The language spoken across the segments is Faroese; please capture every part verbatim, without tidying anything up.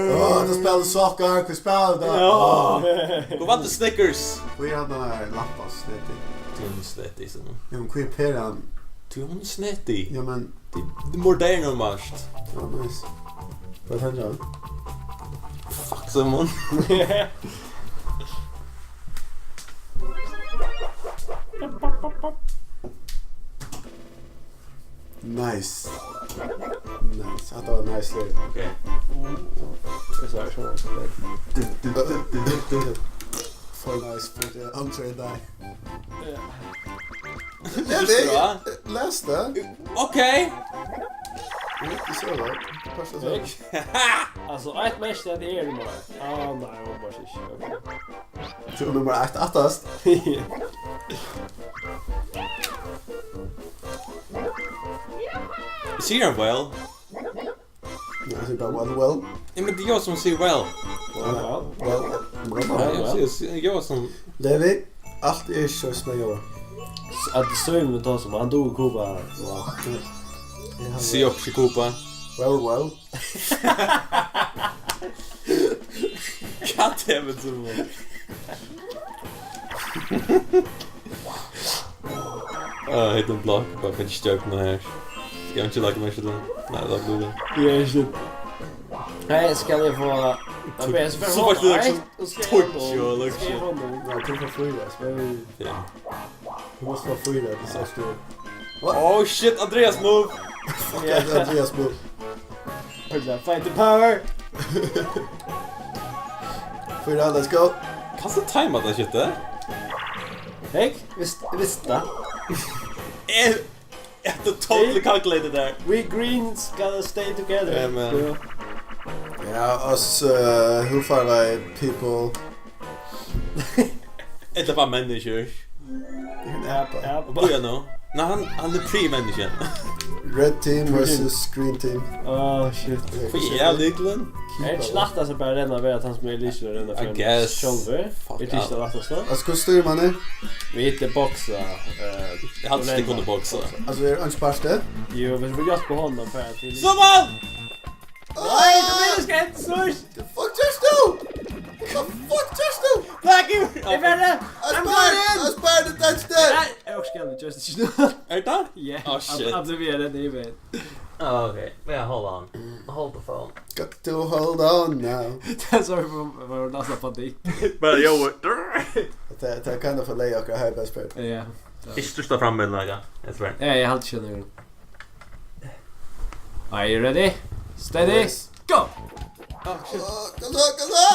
Åh, du spælir sokkar, hví spælir tú? Ja. Åh. Hví vann tú Snickers? Hví er hann har lampa sneti? Tí hon er sneti, so nú. Ja, men hví er peran? Tí hon er sneti. Ja, men Tí, tí moderna margt. Ja, nice. Hvat hendir hann? Fuck, Simon. Nice. Nice. Hatta var nice leik. Okay. Eg sá ikki, hvat hann spælir. For nice, for the andre die. Ja. Levi, last det. Okay. Ikke så langt. Kanskje så. Ikke. Altså, eitt mest, det er nummer eitt. Ah, nei, det var bare ikke. Tror nummer eitt attast. Sigur hann well? Ja, sigur bara well, well. Ja, men det er jag som säger well. Well, well. Well, well. Ja, ja, precis. Jag som Levi, alt er ikke så små. At det søgum við tað sum hann dugir Kuba. Wow. Sigur också Kuba. Well, well. God damn it, Simon. Ah, hit en blokk, bara fyri stjørnuna her. Skal hann ikki lagt merki til? Nei, lagt til. Ja, ikki. Hey, skal eg fáa... So fært tú líkasum tíggju, líkasum. Ja, tú fært fýra, so. Fimm. Tú mást fáa fýra, tað er so stort. What? Oh shit, Andreas move! Fuck, yeah. Andreas move. Fight the power! Fýra, let's go! Kanst tú tima tað shit? Hey, vist, vist tað? Eh, Eg hevði totally calculated there. We greens gotta stay together. Yeah, man. Ja. Ja, us, uh, who far I people? Ella bara menniskjur. Ein apa. Ja, ja. Bíða nú. Nei, hann, hann er pre-menniskjan. Red team versus green team. Oh, shit. Hví er lykilin? Er tað ikki lættast at bara renna við at hann sum er lykilin og renna fram sjálvur? I guess. Fuck. Er tað ikki tað lættasta? Altso, hvussu stýrir man tað? Vit boksa, eh, Eg haldi ikki, tey kunnu boksa. Altso, er einki parti? Jú, viss vit hjálpa honum, fara til... Saman! Nei, tú vilt skemma so. The fuck just do? The fuck just do? Fuck you! Eg verði... I'm going in! Eg spari, eg spari, eg spari. Nei, eg orki ikki, just ikki nú. Er tað? Yeah. Oh, shit. At, at vit eru ready, vit. Ah, okay. Yeah, hold on. Hold the phone. Got to hold on now. Tað er so, var, var næstan panikk. Bara, yo, what? Tað, tað er kind of a lay okkara high best bet. Ja. Ikki trýsta fram við nakað, eg sver. Ja, eg haldi ikki nú. Are you ready? Steady, yes. Go! Oh, shit. Åh, kom so, kom so!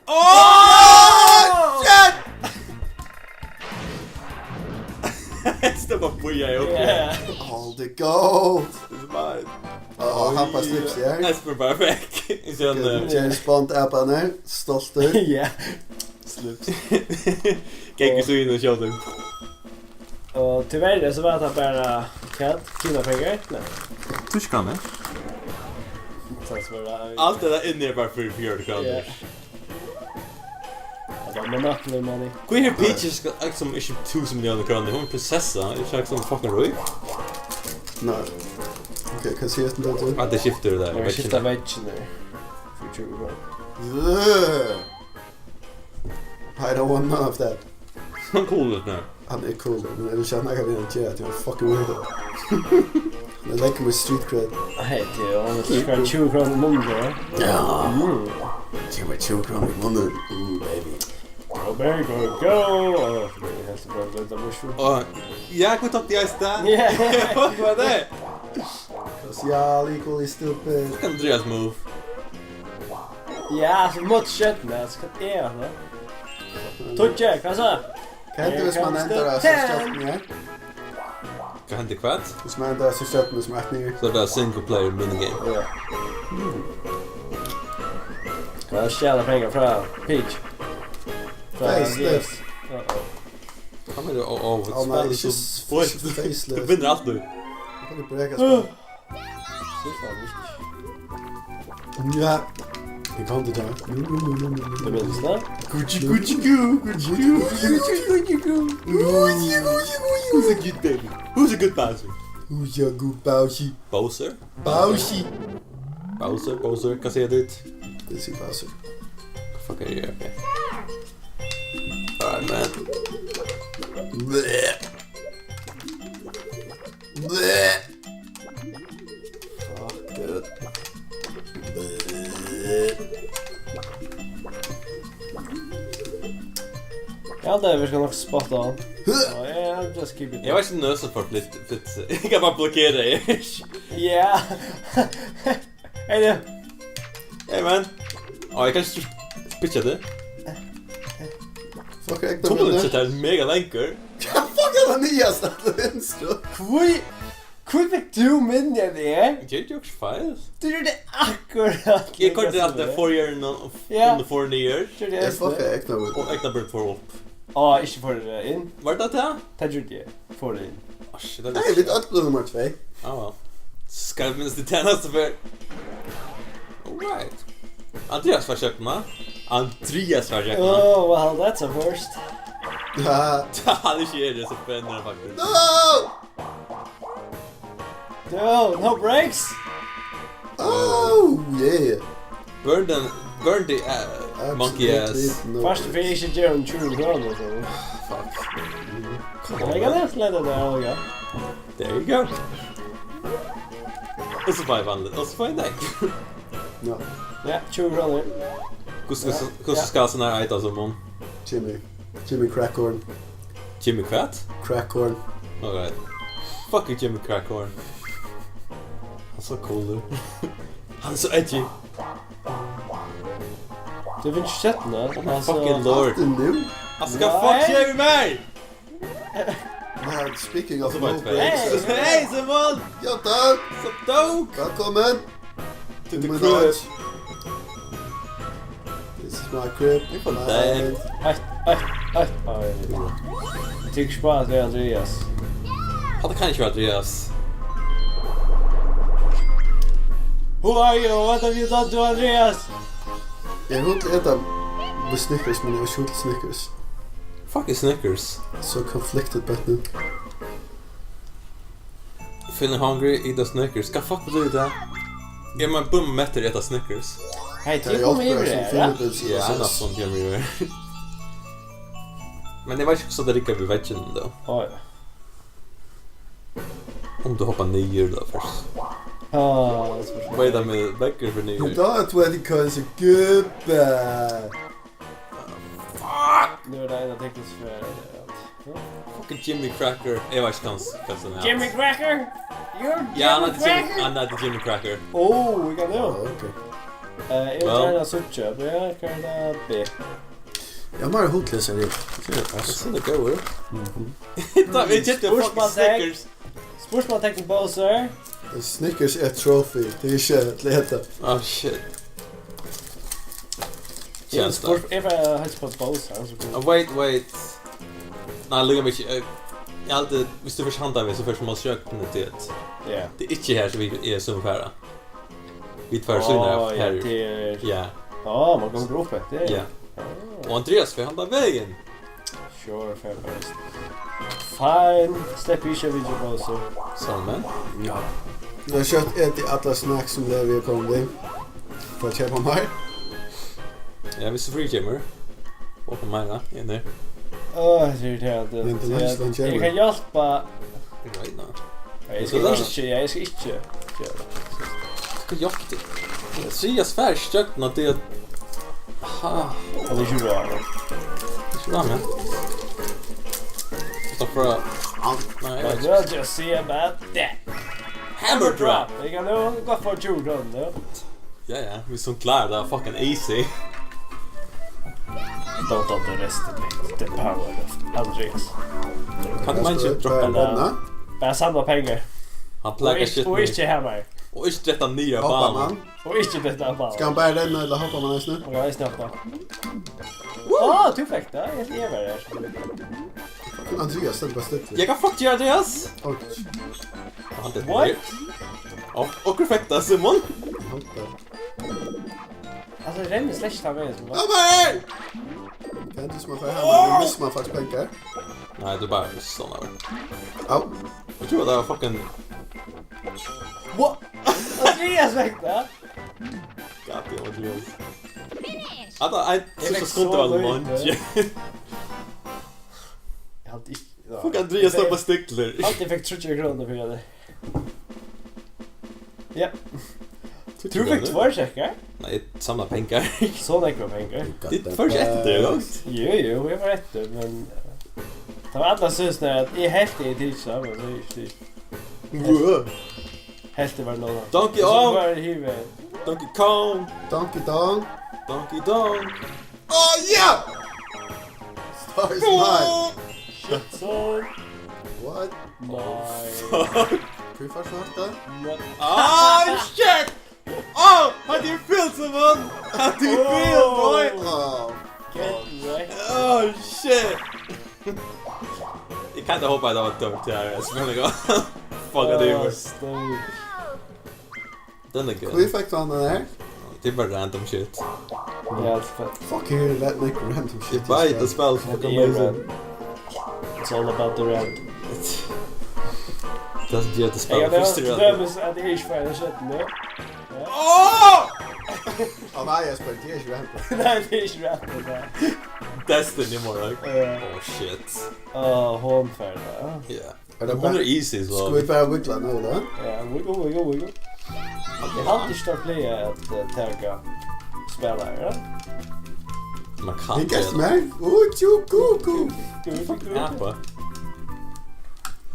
Oh, shit! Hetta var bíða, okay. Yeah. All the gold. It's mine. Åh, hann bara slips, ja. Espen bara fekk. Síðan, okay, eh, James Bond-apan her, stoltur. Ja. Slips. Gekk í síðuna og skjót. Og tíverri, so var tað bara, hvat? Kinapengar? Nei. Týskarnir. Tað sum var... Alt tað har inni er bara fyri fjøruti krónur. Ja. Tað var Monopoly money. Hví er Peach ikki, líkasum, ikki túsund milliónir krónur? Hon er prinsessa, er ikki líkasum fucking rík? Nei. Ok, hvat sigur tú um tað? At tað skiftir tað, eg veit ikki. Skifta veggirnar. Fyri tjúgu krónur. Øh. I don't want none of that. Hann er cool, veitst tú. Hann er cool, men eg vil ikki hava nakað við hann at gera, tí hann er fucking weirdo. Hann er like my street cred. Hey, tí hann vil ikki fara tjúgu krónur í munnin, ja? Ja. Mm. Tjúgu, tjúgu krónur í munnin. Mm, baby. Go, baby, go, go. Åh, eg helt bara at lata mushroom. Åh, ja, hvat tók tað eisini? Ja. Hvat var tað? Social equally stupid. Fuck Andreas move. Ja, so móti stjørnuni, altso, hvat er hatta? Tíggju, hvat so? Hvat hendir, viss man endar at seta stjørnuna her? Hvat hendir hvat? Viss man endar at seta stjørnuna sum eitt niður. So er tað single player minigame. Ja. Hvat er stjala pengar frá Peach? Frá Face Andreas. Lift. Uh-oh. Hann er, ó, ó, nei, spælir ikki so s-, ikki Face Lift. Tú vinnur altíð. Hann kann breka spæl. Fy faen, viktig. Ja. Eg kann ikki. Tað minnist tað. Gucci, Gucci, Goo, Gucci, Goo, Gucci, Gucci, Goo. Who's a good baby? Who's a good Bowser? Who's a good Bowser? Bowser? Bowser. Bowser, Bowser, hvat sigur tú? Eg sigi Bowser. Fuck er tað, ok. Alright, man. Bleh. Bleh. Fuck, dude. Bleh. Ja, tað er virkiliga nokk spot on. Ja, yeah, just keep it. Eg var ikki nøs for flitt, flitt. Eg kann bara blokkera teg. Ja. Hey, du. Hey, man. Á, eg kann ikki pitcha teg. Fuck, eg Tumulin sitter mega langur. Fuck, er tað nýjasta til vinstru? Hví, hví fekk tú minni enn eg? Eg gjørdi okkurt feil. Tú gjørdi akkurát Eg koyrdi líka alt sum tað eg. Four year no, Ja. Under four year. Gjørdi Eg eg fucka eisini. Egna byrd. Og egna byrd for upp. Á, ikki for, eh, inn. Var tað tað? Tað gjørdi eg. For inn. Á, shit, tað Hey, vit øll blivu nummar tvey. Á, væl. Skal minnast til tænastu ferð. Alright. Andreas var kjøpna. Andreas var kjøpna. Oh, well, that's a first. Ja. Tað er ikki eg, tað er so spennandi, faktisk. No! No, no brakes! Oh, yeah. Burn the, burn the, uh, Absolutely monkey ass. No Fast brakes. Fyri ikki gera um tjúgu krónur, so. Fuck. Come on, Eg kann man. Lesa litt av det, ja. There you go. Og so fái eg vanlig, og so fái eg nei. Ja. Ja, tjúgu krónur. Hvussu, hvussu, hvussu Ja. Skal sånn her eita som om? Jimmy. Jimmy Crackhorn. Jimmy hvat? Crackhorn. Alright. Fuck you, Jimmy Crackhorn. Hann er so cool, du. Hann er so edgy. Tú finnur sjettuna, Oh my altså fucking lord. Aftur nú? Altso, hvat Nei. Fuck sér við mær? Nei, speaking of Og so bara no tvær. Breaks. Hey, Simon! Ja, takk. So dope. Vælkomin. To the crib. This is my crib. Eg fann My deg. Eitt, eitt, eitt. Á, eg veit ikki. Eg tykist bara at vera Andreas. Hatta kann ikki vera Andreas. Who are you? What have you done to Andreas? Eg vil eta við Snickers, men eg vil ikki Snickers. Fuck is Snickers? So conflicted, but Feeling hungry, eat a Snickers. Hvat fuck betýr tað? Eg má bumma mettur eta Snickers. Hey, Tað er tit koma ofta yvir sum her, ja? Filippus, Ja, hann er sum kemur yvir. Men eg veit ikki, hvussu tað riggar við vegginum, tá. Á, ja. Um tú hoppar niður, tá, fyrst. Á, tað er spurning. Veit hann, men veggur fer niður. Don't wait because a good bad. Fuck! Nú er tað ein av teknisku feil. Fucking Jimmy Cracker. Eg veit ikki, hvat hann, hvat hann er. Jimmy Cracker? You're Ja, hann Jimmy eitur Jimmy, Cracker? Hann eitur Jimmy Cracker. Oh, we got Ó, you. Ok. Eh, eg vil Well. Gjarna síggja, men eg kann, eh, be. Ja, meira hugleysari. Tað er Tað er S. Sinni góður. Mhm. Tá, vit keyptu fucking Spursmatek. Snickers. Spursmatek til Bowser. Snickers er trophy. Tað er ikki til at eta. Oh, shit. Eg vil Tjena. Spurs-, eg vil helst spurt Bowser, altso. Oh, wait, wait. Nei, lukka meg ikki. Eh, eg haldi, viss tú fert handan vegin, so fert tú móti sjógvini, tí at Ja. Tað er ikki her, sum vit, eg sum fara. Vit fara Á, síðuna ja, her. Tað er Ja. Á, man gongur upp eftir. Ja. Á. Og Andreas fer handan vegin. Sure, fair best. Fine, slepp ikki at vitja Bowser. Sorry, man. Ja. Eg havi skjótt etið allar snacks sum Levi er komin við. Fá eg keypa meir? Ja, viss tú fríkemur. Og fá meira inni. Áh, tað er irriterandi. Men tað er Tí at næstan eg kemur. Kann hjálpa. Eg veit ná. Nei, eg skal ikki, ja, eg skal ikki. Skal hjálpa tær. Siga svær stjørna, tað er Ha. Og tað er ikki bra, ja. Ikki bra, men. Takk fyri tað. Nei, eg But veit ikki. We'll just see about that. Hammer drop. Eg kann nú gott fáa tjúgu krónur, ja. Ja, ja, viss hon klárar tað, fucking easy. Don't underestimate the power of Andreas. Kann man ikki droppa tað? Bara samla pengar. Hann Og plaggar ikki, shit og ikki her meir. Og ikki detta niður á Hoppar banan. Man? Og ikki detta á banan. Skal hann bara renna, ella hoppar man eisini? Hann kann eisini hoppa. Á, tú fekk tað. Eg, eg var her. Andreas, stendur bara stilla. Eg kann fucking gera Andreas. Oj. Hann detta What? Niður. Og, og hvat fekk tað, Simon? Hold da. Altso, eg renni slett ikki tann vegin sum Nei, nei! Tað hendir sum man fær hana, men missir man faktiskt pengar. Nei, tú bara missir sånn her. Au. Eg trúði, at tað var fucking What? Andreas fekk tað? Ja, tað var ljótt. Finish! At tað ein Eg fekk síðsta skund so var lítið. Leingi. Eg haldi ikki, ja. Fuck, Andreas Eg fekk, stoppar stiklir. Haldi eg fekk tríggjar krónur fyri tað. Ja. Tríggjar krónur? Tú fekk tveir sekkar? Nei, eg samla pengar. So nógvar pengar. Tit fóru ikki eftir tað, gongt? Jú, jú, eg fór eftir, men, eh, tað var allar synst at eg helt eg tikið, men tað er ikki. Helt eg var nóg. Donkey Kong! Var hivið. Donkey Kong! Donkey Kong! Donkey Kong! Oh, yeah! Star is mine! Shit, son. What? My. Fuck. Hví fært tú hatta? What? Ah, shit! Oh, how do you feel, Simon? How do you feel, boy? Oh, fuck. Get wrecked. Oh, shit! Eg kinda hopaði, tað var dumt, ja, ja, spurningar. Fuck, tað er worse. Støy. Den er good. Hví fekk tú hann, den her? Tað er bara random shit. Ja, tað er fett. Fuck you, that make random shit. Eg veit, tað spælir so fucking amazing. It's all about the random. Tað er, tað spælir. Eg veit, til dømis at eg ikki fái eina skjøttu nú. Ja. Åh! Á, nei, eg spæli, tað er ikki random. Nei, tað er ikki random, nei. Destiny, more like. Ja. Oh, shit. Á, hon fær tað, ja. Ja. Er tað bara, hon er easy, so. Skulu vit bara wiggla nú, da? Ja, wiggle, wiggle, wiggle. Eg haldi ikki, tað plagar at, eh, taka spælarar, ja. Man kann. Hygg eftir mær. Ú, tjú, kú, kú. Fuck apa.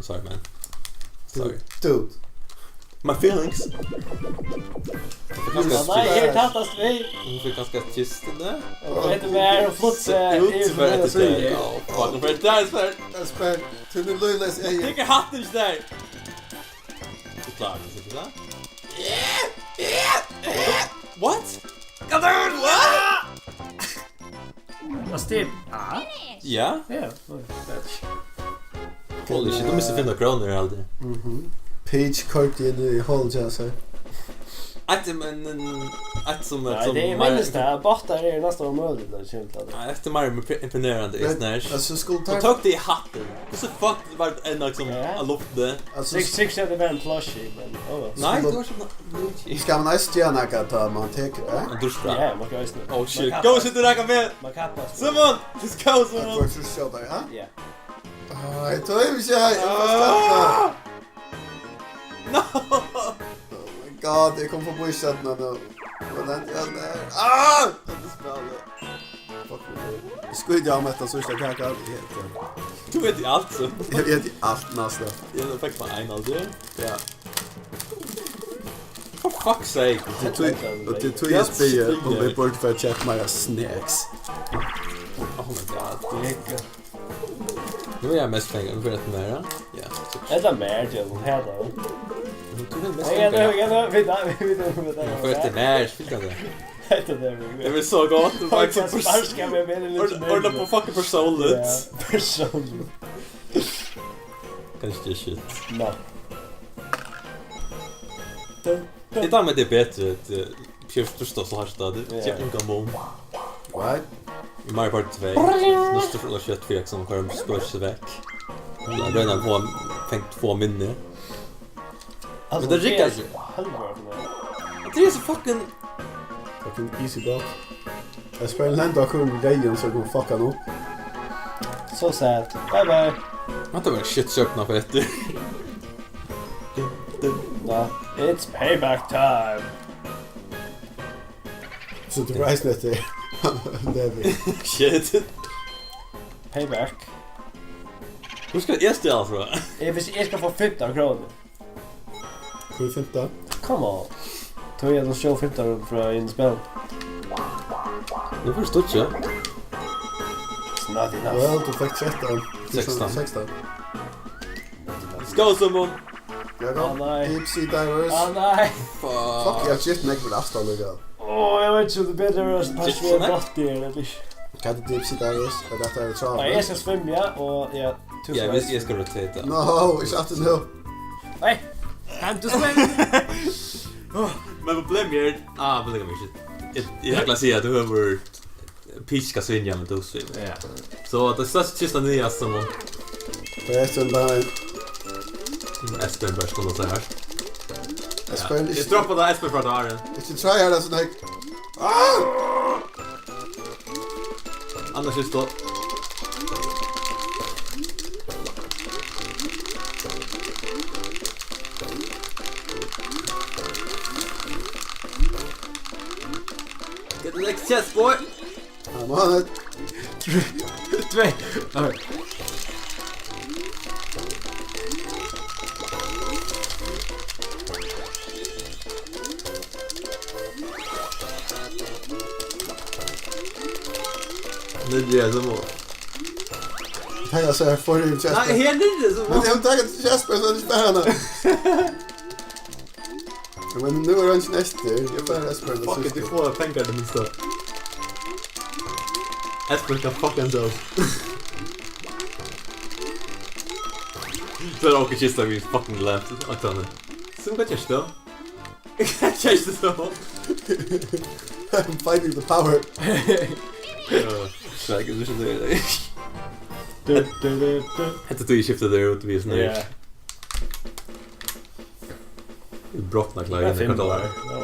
Sorry, man. Sorry. Dude. My feelings. Á, nei, her tappast vit. Hon fekk kanska kistuna. Og hetta var og flott, eh, út, yvir var hetta fyri. Ja, fuck, hon fekk der, spær. Spær. Til mín lívleys eygu. Tekur hattin ikki der. Tú klárar tað, ikki sant? What? What? Var stig A? Ja. Ja, oj, tað er ikki. Holy shit, tú misti fimm hundrað krónur, haldi eg. Mhm. Peach koyrdi inn í holið hjá sær. Eitt, men, eitt sum, nei, sum tað er, minnist tað, bottar eru næstan ómøguligt at kemur til at. Nei, hetta er meira imp-, imponerandi, men, ikki sant? Altso, skuldi og tók tað í hattin. Hvussu fuck var tað enn, liksom, ja, á lufti? Altso, six six er bara ein plushie, men, oh well. Nei, skuldi, tú var so Luigi. Skal man eisini gera nakað, tá man tekur, eh? Ein dusjbra. Ja, man kann eisini. Oh shit. Man kappast. Go, sit og raka meg. Man kappast. Simon, let's go, Simon. Eg fái ikki skjóta, ja? Ja. Ah, eg tók ikki her. Eg fái støkka. Ah! No! Oh my god, eg kom forbi skjøtuna nú. Hvar lendi eg her? Ah! Hetta spælið. Fuck me. Eg skíti á meg hetta, so ikki taka av. Eg eti. Tú eti alt, so. Eg eti alt, næstan. Eg fekk bara ein av tí. Ja. For fuck's sake. Og tað er tí, og tað er tí eg spyrji, um vit burdu fara at keypa meira snacks. Oh my god. Nú er mest pengar, nú fer hetta meira. Ja, so. Ella meir, tí at hon hevur tað. Men tú hevur mest pengar. Ja, ja, ja, vit, vit, vit, vit, vit. Nú fer hetta meir, spyr tað. Hetta er tað. Tað er so gott. Tú fært so sparka meg meira enn ordna, ordna upp á fucking persónligt. Ja, persónligt. Kanska tað er shit. Nei. Eg dámar tað betri, at, eh, Pierce trýstir so hart á tað. Ja. Tað er ongan mun. What? Í Mario Party tvey, nú trýstir so skjótt fyri, sum koyrir spøkilsið vekk. Eg royni at fáa, fengt fáa minni. Altso, men tað riggar ikki. Helvete, nei. Tað er so fucking, fucking easy, bro. Eg spæli lenda okkum reyðan, so kom fucka nú. So sad. Bye bye. Hatta var shit søgna for eftir. Dun, dun. Nei, it's payback time. So tú reisir eftir. Levi. Shit. Payback. Hvar skal eg stjala frá? Eg, hvis eg skal fáa fimtan krónur. Hví fimtan? Come on. Tað er, tú stjól fimtan frá ein spæl. Nú fær tú stutt, ja. It's not enough. Well, tú fekk trettan. Sekstan. Sekstan. Let's go, Simon. Ja, kom. Á, nei. Deep Sea Divers. Á, nei. Fuck. Fuck, eg havi skift meg við aftan líka. Á, eg veit ikki, um tað er betri at vera ein person við dotti her, ella ikki. Hvat er Deep Sea Divers? Er tað tað við tráð? Nei, eg skal svimja, og ja, tú skal. Ja, eg skal rotate. No, ikki aftur nú. Nei, can't swim. Men problemið er, ah, men tað kann vit ikki. Eg, eg ætlaði at siga at tú hevur Peach skal svimja, men tú svimur. Ja. So, tað størsta kistan er, sum hon. Tað er Espen bara. Espen bara skuldi sagt her. Espen, ja, ikki, eg droppa tað, Espen, frá tað her. Ikki try her, altso, nei. Ah! Annars er stopp. Get the next chest, boy. I'm on it. Tvey. Alright. Niðri er sum. Taka sær for í chest. Nei, her niðri sum. Men eg vil taka chest, so er tað bara hana. Men nú er hann ikki næstur. Eg bara Espen. Fuck it, eg fái pengar til mín stað. Espen kann fuck himself. So er onkur kista við fucking lamp. Sum hvat gerst tú? Hvat gerst tú? I'm fighting the power. Ja, so eg kann ikki. Du, du, du, du. Hetta er tí eg skifti tær út við sånn her. Ja. Brotna klæðir, hvat er tað? Ja,